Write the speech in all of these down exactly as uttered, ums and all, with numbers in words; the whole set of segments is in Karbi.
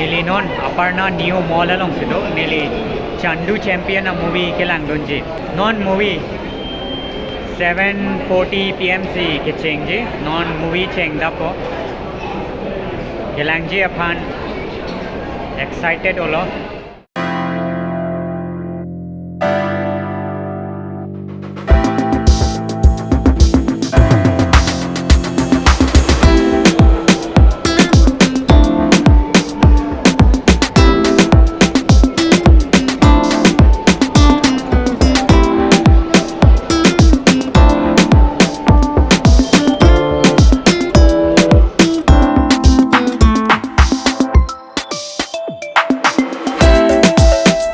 Neli non Aparna New Mall alongsi do, neli Chandu Champion a-movie kelangdunji. Non movie seven forty P M si kechengji, non movie chengdappo. Kelangji aphan excited olo.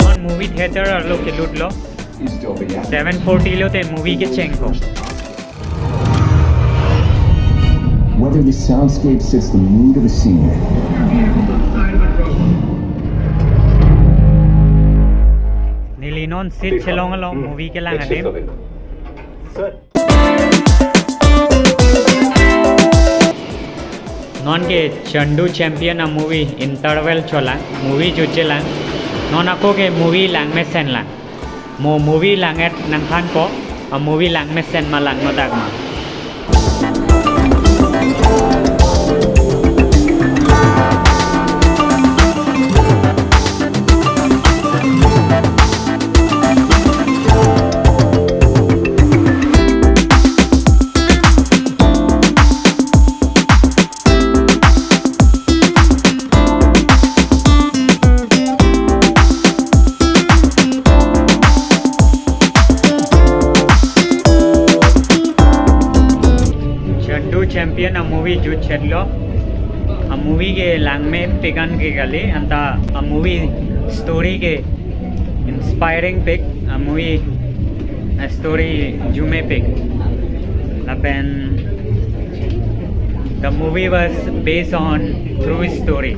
Non movie theater arlo kelutlo. Seven forty lote movie kechengpo. Whether the soundscape sets the mood of a scene, neli non seat chelonglo movie kelang adim. Non ke Chandu Champion a-movie interval cholang, movie jutjelang. Non ako ke movie langmesenlang. Mo movie lang-et nangthanpo, a-movie langmesen ma langnodak ma. Chandu Champion a-movie jutchetlo. A-movie ke langmepik an ke kali, anta a-movie story ke inspiring pik, a-movie a-story jumepik. Lapen the movie was based on true story.